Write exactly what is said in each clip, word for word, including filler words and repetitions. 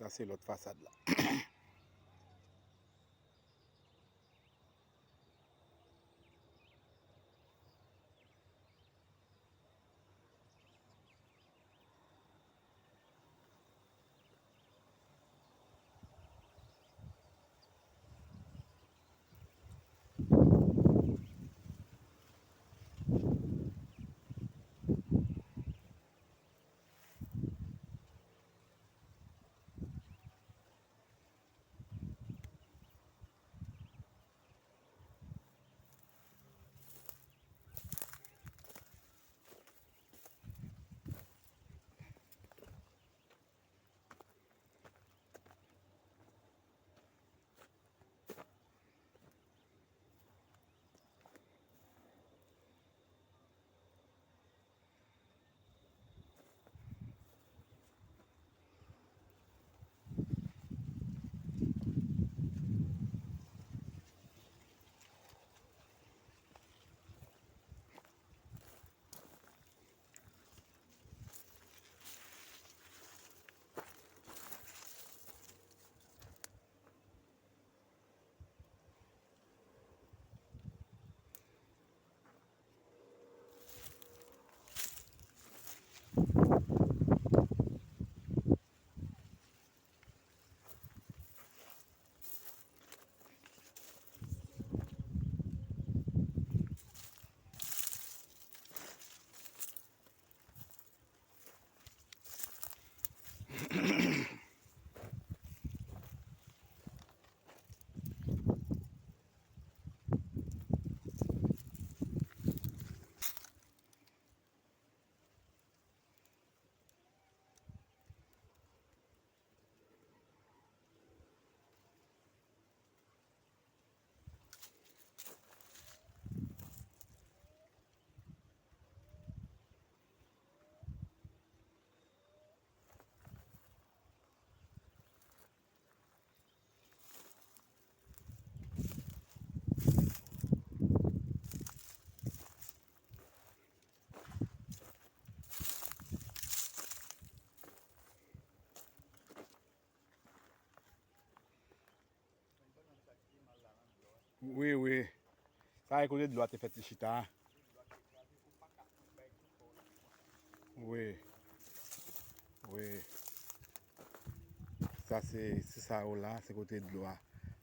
Sa se lòt fasad la. Wi, wi. Sa e kote dlo a te fè ti chita a. Wi. Wi. Sa se, se sa yo la, se kote dlo a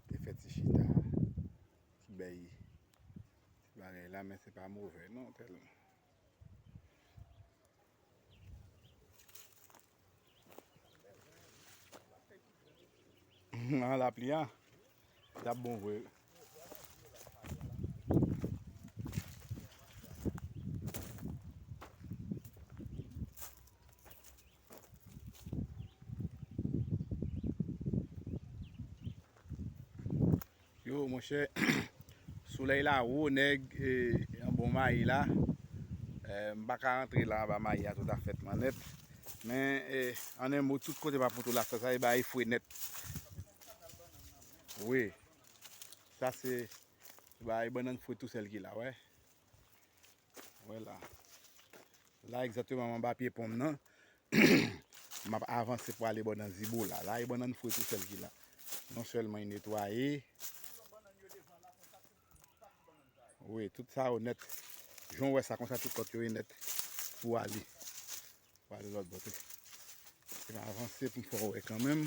te fè ti chita a. Ti bèy. Ti bagay la, men se pa move non, tèlman. Nan lapli a, l ap bon vre. Yo, monchè, solèy la wo, nèg, e, yon bon mayi la. E, m pa ka rantre la anba mayi a toutafètman nèt. Men, e, an en mo, tout kote m ap montre w la, sa, sa e bagay fre nèt. Wi. Sa se bagay bannann fre tousèl ki la, wè. Wè la. La egzakteman m anba pye ponm nan. M ap avanse pou ale bò nan zibo la. La e bannann fre tousèl ki la. Non sèlman li netwaye. Wi, tout sa yo nèt. Jan w wè sa konsa, tout lòt yo e nèt pou ale. Pou ale lòt bò tou. Se pa avanse pou m fè w wè kanmenm.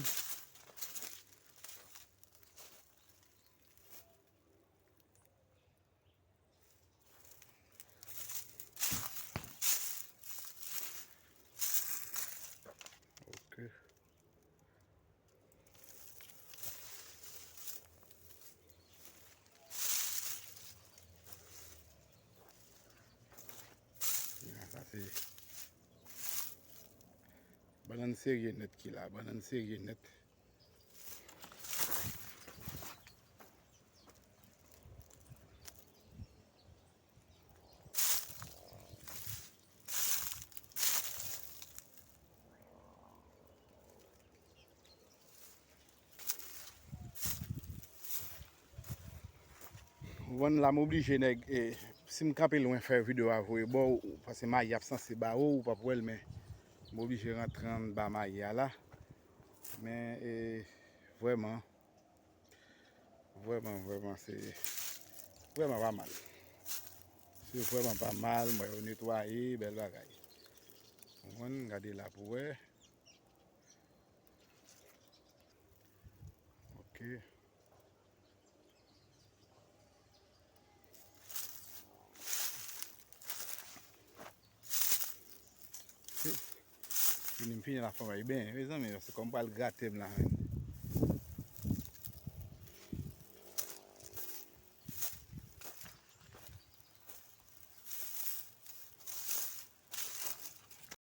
Ok. Ya, sa se bannann serye nèt ki la, bannann serye nèt. Ou konprann la, m oblije nèg, e, si m kanpe lwen fè videyo a voye ba w, paske mayi ap sanse ba w, ou p ap wè l, men m oblije rantre anndan mayi a la. Men e, vrèman, vrèman, vrèman, se vrèman pa mal. Se vrèman pa mal, mwen yo netwaye, bèl bagay. Ou konprann, gade la pou wè. Ok. Fini m fini la fanm ay ben, mezanmi, se kòm pral grate m la menm.